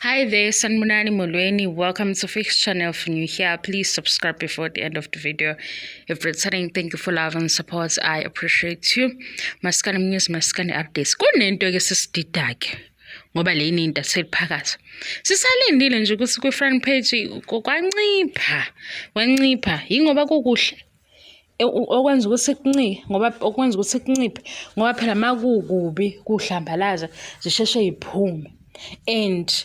Hi there, Sanibonani Molweni. Welcome to Fix Channel. If new here, please subscribe before the end of the video. If returning, thank you for love and support. I appreciate you. Maskani News, Maskani Updates. Kunento ke sesididake ngoba le into phakathi. Sisalindile nje ukuthi kwi-front page kwancipha, kwancipha. Yingoba kukuhle okwenza ukuthi kuncike ngoba okwenza ukuthi kunciphe ngoba phela makukubi kuhlambalaza zisheshe yiphume and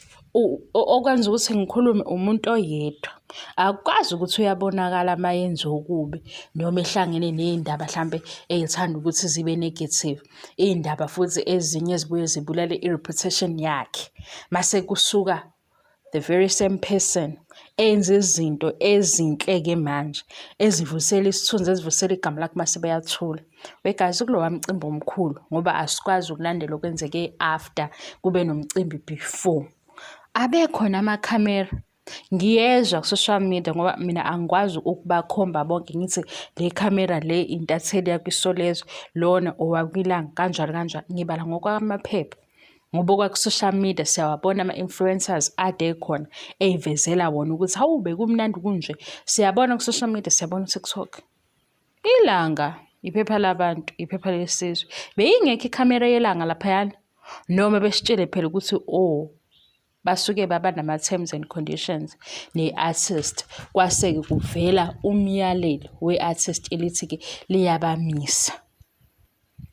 okwenza ukuthi ngikhulume umuntu oyedwa akukwazi ukuthi uyabonakala uma yenza okubi noma ehlangene ney'ndaba hlampe ey'thanda ukuthi zibe negative, iy'ndaba futhi ezinye ezibuye zibulale i-reputation yakhe. Mase kusuka the very same person enze izinto ezinhle-ke manje ezivusela isithunzi, ezivusela igama lakhe mase beyathula. Wegazi kulowa mcimbi omkhulu ngoba asikwazi ukulandela okwenzeke after kube nomcimbi before. Abekhona amakhamera. Ngiyezwa ku-social media ngoba mina angikwazi ukubakhomba bonke ngithi le khamera le intatheli yakwiSolezwe, lona owakwiLanga kanjalo kanjalo. Ngibala ngokwamaphepha ngoba okwaku-social media siyawabona ama-influencers ade ekhona ey'vezela wona ukuthi hawu bekumnandi kunje. Siyabona ku-social media, siyabona ku-TikTok. Ilanga iphepha labantu, iphepha lesizwe. Beyingekho ikhamera yelanga laphayana noma besitshele phela ukuthi oh basuke baba nama-terms and conditions ne-artist kwase-ke kuvela umyalelo we-artist elithi-ke liyabamisa.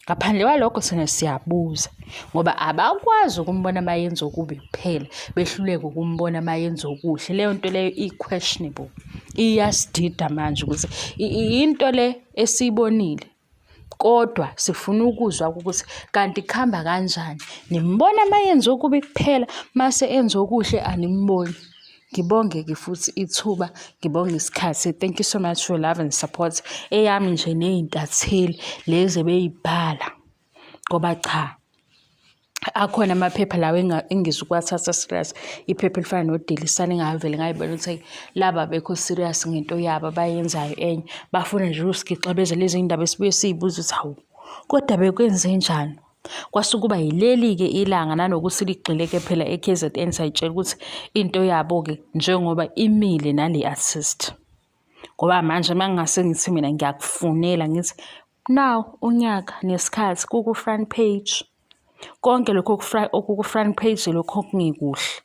Ngaphandle kwalokho thina siyabuza ngoba abakwazi ukumbona uma yenza okubi kuphela behluleke ukumbona uma yenza okuhle. Leyo nto leyo i-questionable, iyasidida manje ukuthi into le esiyibonile kodwa sifuna ukuzwa ukuthi kanti kuhamba kanjani. Nimbona uma yenza okubi kuphela mase enza okuhle animboni. Ngibonge-ke futhi ithuba, ngibonge isikhathi. Thank you so much for love and support. Eyami nje ney'ntatheli lezi ebey'bhala ngoba cha akhona amaphepha lawa engizukuwathatha serious. Iphepha elifana no-Daily Sun engavele ngayibona ukuthi laba abekho serious ngento yabo abayenzayo enye. Bafuna nje ukusigixabeza lezi iy'ndaba esibuye siy'buze ukuthi hawu, kodwa bekwenzenjani? Kwase kuba yileli-ke ilanga nanokuthi ligxile-ke phela e-K_Z_N sayitshela ukuthi into yabo-ke njengoba imile nale artist. Ngoba manje uma ngingase ngithi mina ngiyakufunela ngithi now unyaka nesikhathi kuku-front page. Konke lokhu okuku-front page lokhu okungekuhle.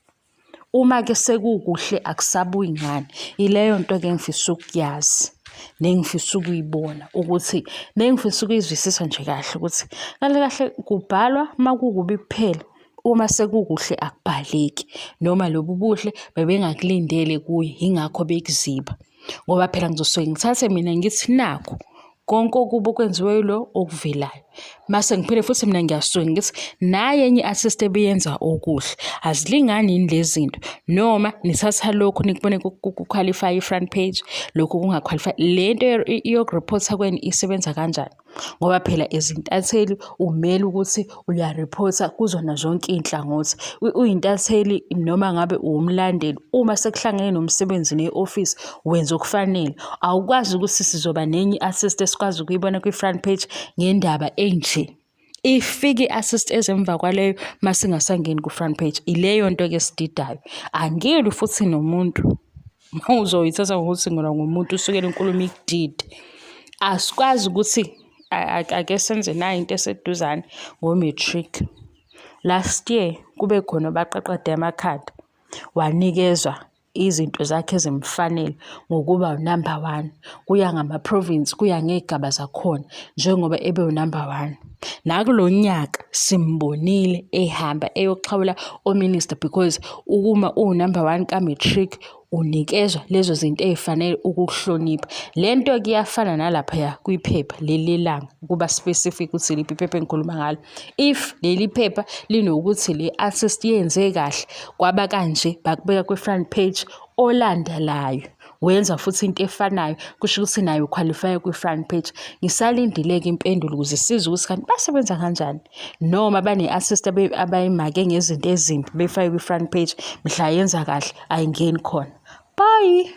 Uma-ke sekukuhle akusabuyi ngani. Yileyo nto-ke engifisa ukuyazi nengifisa ukuyibona ukuthi nengifisa ukuyizwisisa nje kahle ukuthi kahle kahle kubhalwa uma kukubi kuphela, uma sekukuhle akubhaleki noma lobu buhle bebengakulindele kuye yingakho bekuziba. Ngoba phela ngizosuke ngithathe mina ngithi nakhu konke okubi okwenziwe yilo okuvelayo. Mase ngiphinde futhi mina ngiyasuke ngithi nayi enye i-artist ebiyenza okuhle. Azilingani yini lezi zinto noma nithatha lokhu nikubone ku-qualify i-front page, lokhu kunga-qualify. Le nto yokurephotha kwenu isebenza kanjani? Ngoba phela izintatheli umele ukuthi uyariphotha kuzona zonke iy'nhlangothi. Uyintatheli noma ngabe uwumlandeli, uma sekuhlangene nomsebenzi ne-ofisi wenza okufanele. Awukwazi ukuthi sizoba nenye i-artist esikwazi ukuyibona kwi-front page ngendaba enje. Ifike i-artist ezemva kwaleyo masingasangeni ku-front page. Ileyo nto-ke esididayo. Angilwi futhi nomuntu. Uzoyithatha ngokuthi ngilwa ngomuntu usukela inkulumo ikudide. Asikwazi ukuthi ake senze nayi into eseduzane ngo-matric. Last year kube khona abaqaqade amakhadi wanikezwa izinto zakhe ezimfanele ngokuba u-number one. Kuya ngama-province, kuya ngey'gaba zakhona njengoba ebe u-number one. Nakulo nyaka simbonile ehamba eyoxhawula o-minister because ukuma uwu-number one ka-matric unikezwa lezo zinto ey'fanele ukukuhlonipha. Le nto-ke iyafana nalaphaya kwiphepha leli lelanga ukuba specific ukuthi iliphi iphepha engikhuluma ngalo. If leli phepha linokuthi le artist yenze kahle kwaba kanje bakubeka kwi-front page olandelayo wenza futhi into efanayo kusho ukuthi naye u-qualify kwi-front page. Ngisalindile-ke impendulo ukuze sizwe ukuthi kanti basebenza kanjani noma bane-artist abayimake ngezinto ezimbi beyifake kwi-front page mhla yenza kahle ayingeni khona. Bye.